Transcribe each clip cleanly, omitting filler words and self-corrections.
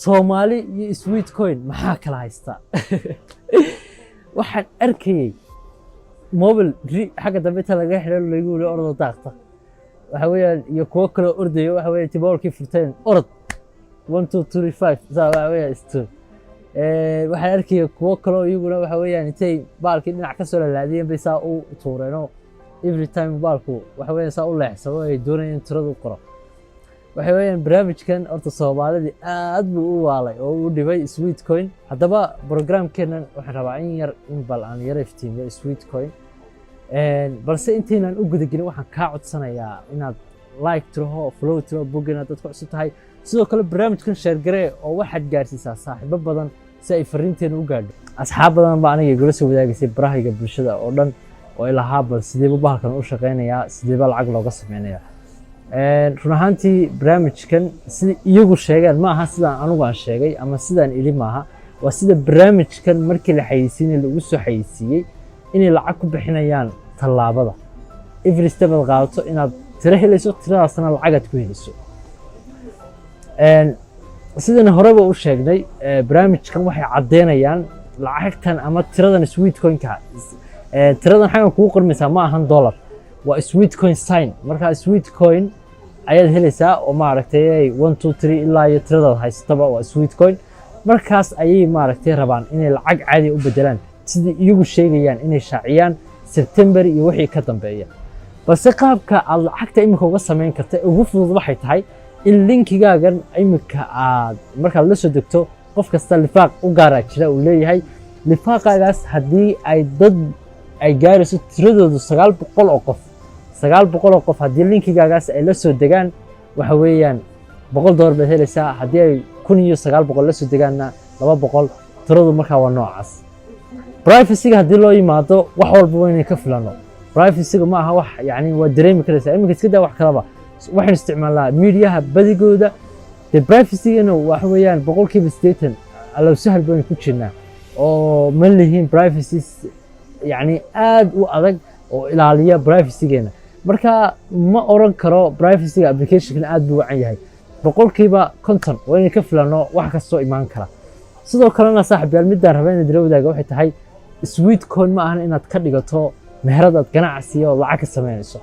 Soomaali iyo Sweatcoin maxaa kala haystaa? Waxaan arkayey mobile ri xagga dambe inta laga xidho lagu yiri ordo daaqta, waxa weeyaan, iyo kuwo kaloo ordaya. Waxa weeyaan tiboolkii furteen, orod 1, 2, 3, 5, saa waxa weeyaan istuur. Waxaan arkaya kuwo kaloo iyaguna waxa weeyaan intay baalkii dhinac ka soo lalaadiyeen bay saa u tuureenoo every time baalku waxa weeyaan saa u leexsado ay doonayeen tiradu u qoro. Waxa weeyaan barnaamijkan horta Soomaalidii aad buu u waalay oo u dhibay Sweatcoin. Haddaba programkeennan waxaan rabaa in yar in bal aan yara iftiimiyo Sweatcoin, balse intaynan u gudagelin waxaan kaa codsanayaa inaad like tiraho, follow tiraho boggana dad ku cusub tahay. Sidoo kale barnaamijkan share garee oo waxaad gaarsiisaa saaxiibo badan si ay fariinteena u gaadho. Asxaab badan baa aniga igula soo wadaagaysay barahayga bulshada oo dhan oo ilahaa bal sideeba bahalkan u shaqeynayaa, sideeba lacag looga sameynayaa? Run ahaantii barnaamijkan sida iyagu sheegeen ma aha sidaan anigu aan sheegay ama sidaan ili maaha. Waa sida barnaamijkan markii la xayeysiinay lagu soo xayeysiiyey inay lacag ku bixinayaan tallaabada every step aad qaadato inaad tiro helayso, tiradaasna lacagaad ku helayso. Sidan horeba u sheegnay, barnaamijkan waxay caddeynayaan lacagtan ama tiradan Sweatcoin-ka. Tiradan xaggan kugu qormaysaa ma ahan dollar, waa Sweatcoin sign. Marka Sweatcoin ayaad helaysaa oo maaragtay 1, 2, 3 ilaa iyo tiradaad haysataba waa Sweatcoin. Markaas ayay maaragtay rabaan inay lacag caadi u bedelaan, sidai iyagu sheegayaan inay shaaciyaan September iyo wixii ka dambeeya. Balse qaabka aad lacagta imika uga samayn karta ugu fudud waxay tahay in linkigaagan imika aad markaad la soo degto, qof kasta lifaaq u gaaraa jira uu leeyahay. Lifaaqaagaas haddii ay dad ay gaarayso tiradoodu 900 oo qof, 900 oo qof haddii linkigaagaas ay la soo degaan, waxa weeyaan $100 baad helaysaa. Haddii ay 1900 la soo degaanna 200. Tiradu markaa waa noocaas. Privacyga haddii loo yimaado, wax walba waa inay ka filano. Privacyga ma aha wax yani waa dareemi karaysaa iminka, iska daa wax kalaba, waxaynu isticmaalnaa mediaha badigooda. Dee privacygana waxa weeyaan 80% allow sahal baynu ku jirnaa oo ma lihin privacy yani aad u adag oo ilaaliya privacygeena. Marka ma oran karo privacyga applicationkan aad buu wacan yahay. 50% waa inay ka filano wax kastoo imaan kara. Sidoo kalena, saaxiibyaal, midaan raba inaad ila wadaaga waxay tahay Sweatcoin ma ahan inaad ka dhigato meherad aad ganacsiya oo lacag ka samaynayso.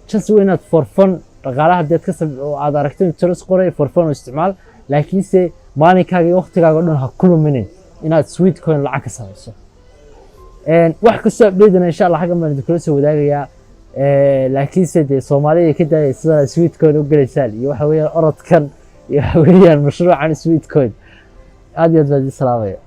Just waa inaad for fun dhaqaalaha hadii aad ka oo aad aragto in tiros qoray, for fun oo isticmaal, laakiinse maalinkaaga iyo waqtigaaga o dhan ha ku luminin inaad Sweatcoin lacag ka samayso. Wax kastoo update-na insha Allah xaggan baan idinkula soo wadaagayaa. Laakiinse dee Soomaalida ka daayay sida Sweatcoin u gelaysaan iyo waxa weeyaan orodkan iyo waxa weeyaan mashruucan Sweatcoin. Aad iyo aad baan idin salaamaya.